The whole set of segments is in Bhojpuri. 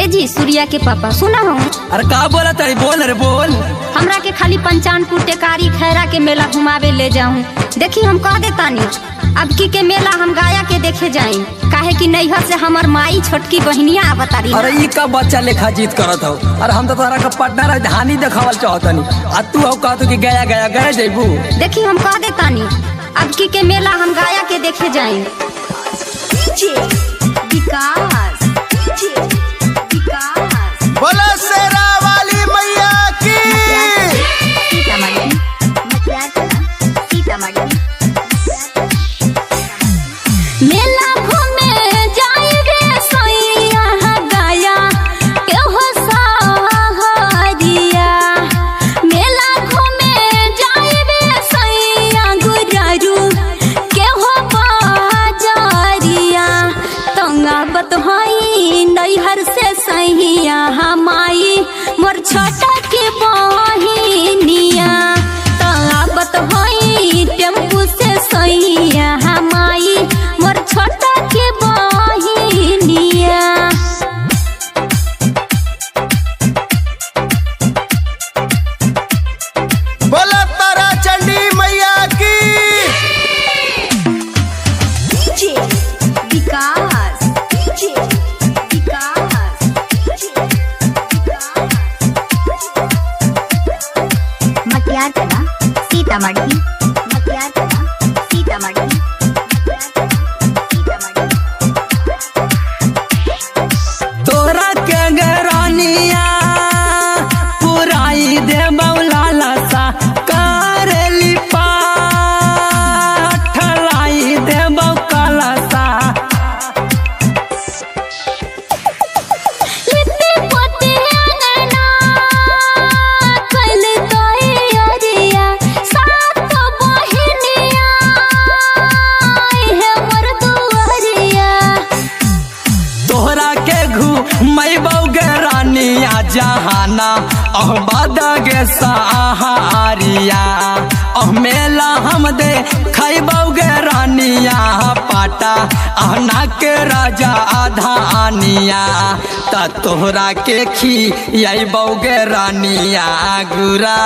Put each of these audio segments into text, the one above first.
जी सूर्या के पापा सुना हो। अरे का बोला तारी, बोल अरे बोल। हमरा के खाली पंचानपुर टेकारी खैरा के मेला घुमावे ले जाऊं। देखी हम कह देतानी अब की के मेला हम गाया के देखे जाई, काहे कि नैहर से हमर माई छोटकी बहनिया आवतारी। अरे ई का बच्चा लेखा जीत करत हो। अरे हम तो तोहरा के पटना राजधानी देखावल चाहतनी आ तू हो कहत कि गया गया गया जइबू। देखी हम कह देतानी अब की के मेला हम गाया के देखे जाई। विकास विकास बोलो शेरा वाली मैया की। मेला घूमे जाई रे सैया गया केहो सहारिया। मेला घूमे जाई रे सैया गुरारू केहो बाजारिया। तंगावत हई नैहर से सैया हमाई मोर छोटा के बहिनिया। तंगावत हई टेम्पू से सैया हमाई मोर छोटा के बहिनिया। बोलो तारा चंडी मैया की। विकास विकास मटियारकला सीतामढ़ी मटियारकला सीतामढ़ी सीतामढ़ी। तोरा के गरानिया पुराई दे बौला सा करेली पाठ लाई दे बौकला सा। लिपि पोते अंगना कल तोए अरिया सात बहिनिया हे मोर दुआरिया। तोहरा के घूमई बौगरानिया जहाना अह बादा गे सहारिया। अह मेला हम दे खैबौ गे रानिया पाटा अह ना के राजा आधानिया। त तोहरा के खियबौ गे रानिया गुरा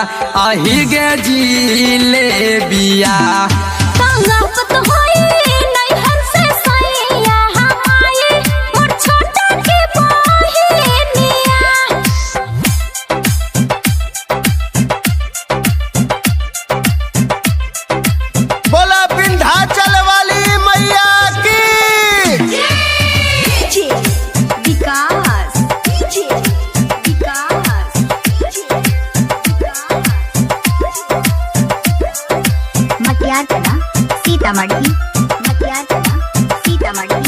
अही गे जिलेबिया। तंगावत होई नैहर से सैया हमाई मोर छोटा के बहिनिया। बोला विंध्याचल वाली मैया की। विकास विकास मटियारकला सीतामढ़ी मटियारकला सीतामढ़ी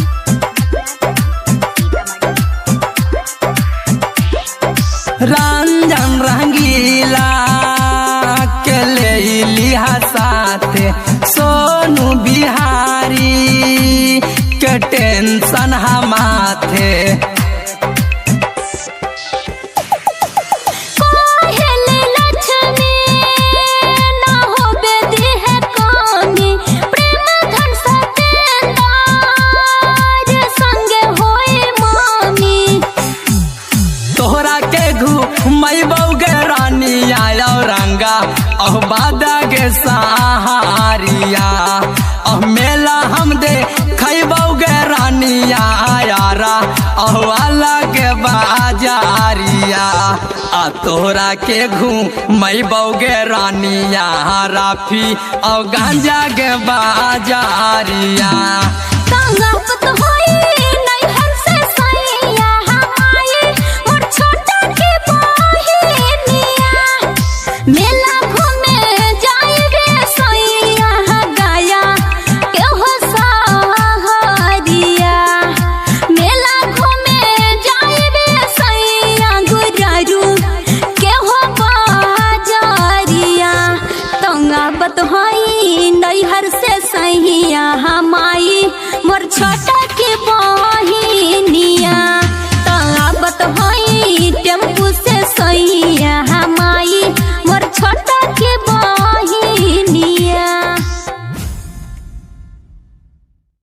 सीतामढ़ी। रंजन रंगीला के ले लिहा साथे सोनू बिहारी के टेंशन हमाथे। कोहेले लक्ष्मी ना होबे देह कानी प्रेम धन सतेंदार संगे होए मामी। तोहरा के घूमई बौगे रानिया रंगा अह बादा गे सहारिया। अह मेला हम दे खैबौ गे रानिया यारा अह वाला के बाजारिया। आ तोहरा के घूमई बौगे रानिया राफी और गांजा के बाजारिया। तंगावत होई नैहर से सैया हमाई मोर छोटा के बहिनिया। मेला घूमे जाई रे सैया गया केहो सहारिया। मेला घूमे जाई रे सैया गुरारू केहो बाजारिया। तंगावत होई नैहर से सैया हमाई मोर छोटा